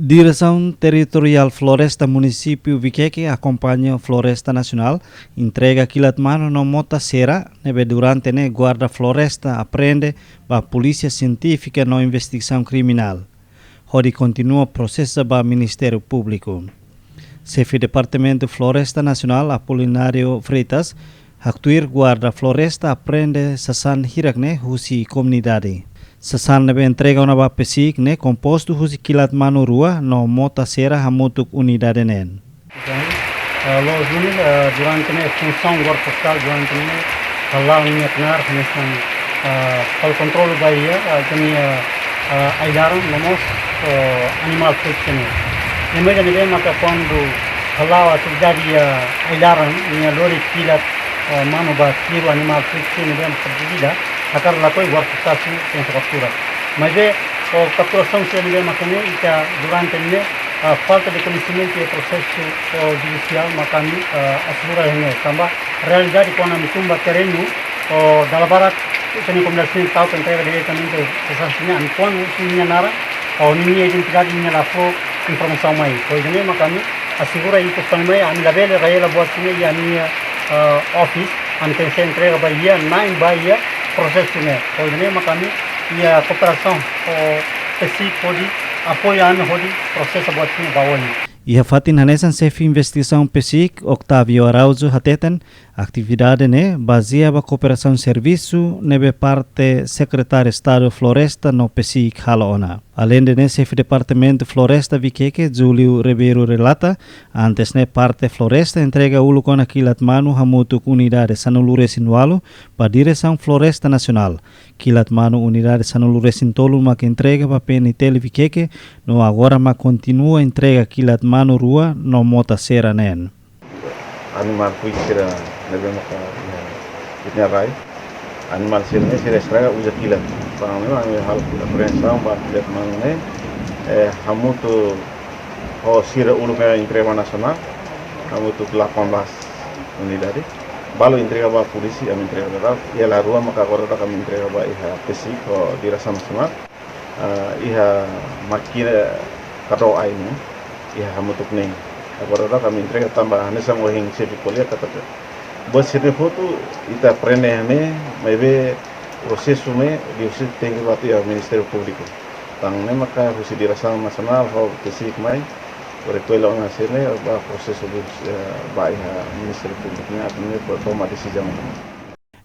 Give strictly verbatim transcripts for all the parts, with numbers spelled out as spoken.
Diresaun Territoriál Floresta Munisípiu Vikeke akompaña Floresta Nasionál entrega kilat manu no mota sera ne'ebé durante ne'e guarda floresta aprende ba Polísia Sientífika no Investigasaun Kriminál, hodi kontinua prosesa ba Ministériu Públiku. Xefe Departamentu Floresta Nasionál Apolinário Freitas haktuir guarda floresta aprende sasán hirak ne'e husi komunidade. Sasán ne'ebé entrega ona ba PCIC ne'e kompostu husi kilat manu rua no mota sera hamutuk unidade neen. Loos duni, durante ne'e funsaun guarda floresta durante ne'e hala'o nia knaar hanesan halo kontrolu ba iha ita-nia ai-laran no mós animál flexion. Ne'e maka ne'ebé maka kuandu hala'o atividade iha ai-laran nia lori kilat manu ba tiru animál flexion ne'ebé maka dúvida, hakarak lakohi guarda floresta tenke kaptura. Maibé kapturasaun sira ne'ebé maka ne'e ita durante ne'e falta de koñesimentu iha prosesu judisiál maka ami asegura ne'e tanba realidade kuandu ami tun ba terrenu dala barak ita-nia komunidade sira ta'uk entrega diretamente sasán sira-ne'e, ami kuandu husu nia naran, ninia identidade nia la fó informasaun mai. Hodi nune'e maka ami asegura ikus fali mai, ami labele revela buat sira-ne'e iha ami-nia office, ami tenke entrega ba iha, na'in ba iha prosesu ne'e. Hodi nune'e maka ami iha kooperasaun ho PCIC hodi apoiu ami hodi prosesa buat sira-ne'e ba oin. Iha fatin hanesan Xefe Investigasaun PCIC, Octavio Araújo hateten, atividade ne'e bazeia ba kooperasaun servisu ne'ebé parte Sekretáriu Estadu Floresta no PCIC halo ona. Aleinde ne'e, Xefe Departamentu Floresta Vikeke, Júlio Ribeiro relata, antes ne'e parte floresta entrega uluk ona kilat manu hamutuk unidade sanulu-resin-ualu ba Diresaun Floresta Nasionál. Kilat manu unidade sanulu-resin-tolu mak entrega ba PNTL Vikeke, no agora mak kontinua entrega kilat manu rua no mota sera neen. Animál fuik sira ne'ebé maka iha ita-nia rai. Animál sira-ne'e sira estraga uza kilat. Para memang ami halo apreensaun ba kilat manu ne'e hamutuk ho sira uluk ne'e entrega ba nasionál, hamutuk delapan belas unidade. Balu entrega ba polísia, ami entrega ba, iha la rua maka agora daudaun ami entrega ba iha PCIC ho Diresaun Nasionál. Iha mákina kado ai ne'e, iha hamutuk neen. Agora daudaun ami entrega tanba hanesan ohin xefe ko'alia katak buat sira-ne'e hotu ita aprende ne'e, maibé prosesu ne'e di'ak liu tenke ba iha Ministériu Públiku. Tan ne'e maka husi Diresaun Nasionál ho PCIC mai, ore kuela ona sira-ne'e ba prosesu ba iha Ministériu Públiku ne'e atu nune'e toma desizaun.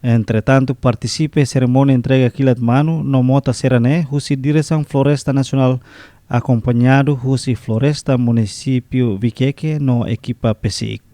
Entretantu, partisipa iha serimónia entrega kilat manu no mota sera ne'e husi Diresaun Floresta Nasionál akompañadu husi Floresta Munisípiu Vikeke no ekipa PCIC.